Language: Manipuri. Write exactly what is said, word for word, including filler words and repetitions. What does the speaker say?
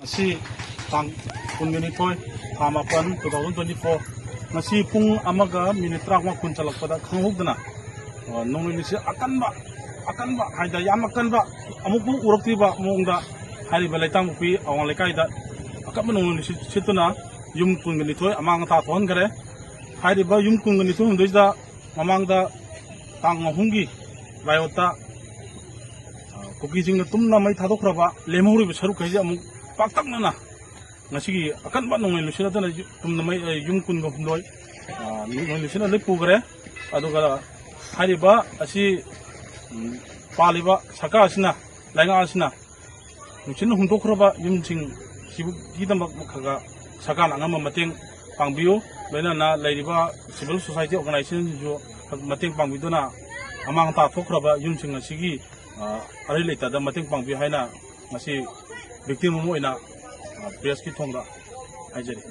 ꯉꯁꯤ ꯇꯥꯡ ꯀꯨꯟꯒ ꯅꯤꯊꯣꯏ, ꯊꯥ ꯃꯥꯄꯟ, two thousand twenty four, ꯉꯁꯤ ꯄꯨꯡ ꯑꯃꯒ ꯃꯤꯅꯤꯠ ꯇꯔꯥꯃꯉꯥ ꯀꯨꯟ ꯆꯠꯂꯛꯄꯗ ꯈꯪꯍꯧꯗꯅ, ꯑ, ꯅꯣꯡꯂꯩ ꯅꯨꯡꯁꯤꯠ ꯑꯀꯟꯕ, ꯑꯀꯟꯕ ꯍꯥꯏꯗ ꯌꯥꯝꯅ ꯀꯟꯕ, ꯑꯃꯨꯛꯐꯥꯎ ꯎꯔꯛꯇ꯭ꯔꯤꯕ ꯃꯑꯣꯡꯗ ꯍꯥꯏꯔꯤꯕ ꯂꯩꯇꯥꯡꯄꯣꯛꯄꯤ ꯑꯋꯥꯡ ꯂꯩꯀꯥꯏꯗ ꯑꯀꯟꯕ ꯅꯣꯡꯂꯩ ꯅꯨꯡꯁꯤꯠ ꯁꯤꯠꯇꯨꯅ ꯌꯨꯝ ꯀꯨꯟꯒ ꯅꯤꯊꯣꯏ ꯑꯃꯥꯡ ꯑꯇꯥ ꯊꯣꯛꯍꯟꯈꯔꯦ꯫ ꯍꯥꯏꯔꯤꯕ ꯌꯨꯝ ꯀꯨꯟꯒ ꯅꯤꯊꯣꯏ ꯍꯨꯝꯗꯣꯏꯁꯤꯗ ꯃꯃꯥꯡꯗ ꯇꯥꯡ ꯑꯍꯨꯝꯒꯤ ꯂꯥꯏꯌꯣꯠꯇ, ꯑ, ꯀꯨꯀꯤꯁꯤꯡꯅ ꯇꯨꯝꯅ ꯃꯩ ꯊꯥꯗꯣꯛꯈ꯭ꯔꯕ ꯂꯦꯝꯍꯧꯔꯤꯕ ꯁꯔꯨꯛꯈꯩꯁꯦ ꯑꯃꯨꯛ ꯄꯥꯛꯇꯛꯅꯅ ꯉꯁꯤꯒꯤ ꯑꯀꯟꯕ ꯅꯣꯡꯂꯩ ꯅꯨꯡꯁꯤꯠ ꯑꯗꯨꯅ ꯌꯨꯝꯗ ꯃꯩ, ꯌꯨꯝ ꯀꯨꯟꯒ ꯍꯨꯝꯗꯣꯏ, ꯑ, ꯅꯣꯡꯂꯩ ꯅꯨꯡꯁꯤꯠꯅ ꯂꯣꯏ ꯄꯨꯈ꯭ꯔꯦ꯫ ꯑꯗꯨꯒ ꯍꯥꯏꯔꯤꯕ ꯑꯁꯤ, ꯎꯝ, ꯄꯥꯜꯂꯤꯕ ꯁꯔꯀꯥꯔ ꯑꯁꯤꯅ, ꯂꯩꯉꯥꯛ ꯑꯁꯤꯅ ꯅꯨꯡꯁꯤꯠꯅ ꯍꯨꯝꯗꯣꯛꯈ꯭ꯔꯕ ꯌꯨꯝꯁꯤꯡ ꯁꯤꯕꯨꯒꯤꯗꯃꯛ ꯈꯔ ꯈꯔ ꯁꯔꯀꯥꯔꯅ ꯑꯉꯝꯕ ꯃꯇꯦꯡ ꯄꯥꯡꯕꯤꯌꯨ꯫ ꯂꯣꯏꯅꯅ ꯂꯩꯔꯤꯕ civil society organizationꯁꯤꯡꯁꯨ ꯃꯇꯦꯡ ꯄꯥꯡꯕꯤꯗꯨꯅ ꯑꯃꯥꯡ ꯑꯇꯥ ꯊꯣꯛꯈ꯭ꯔꯕ ꯌꯨꯝꯁꯤꯡ ꯑꯁꯤꯒꯤ, ꯑ, ꯑꯔꯩ ꯂꯩꯇꯗ ꯃꯇꯦꯡ ꯄꯥꯡꯕꯤꯌꯨ ꯍꯥꯏꯅ ꯉꯁꯤ victim ꯑꯃ ꯑꯣꯏꯅ, ꯑ, pressꯀꯤ ꯊꯣꯡꯗ ꯍꯥꯏꯖꯔꯤ꯫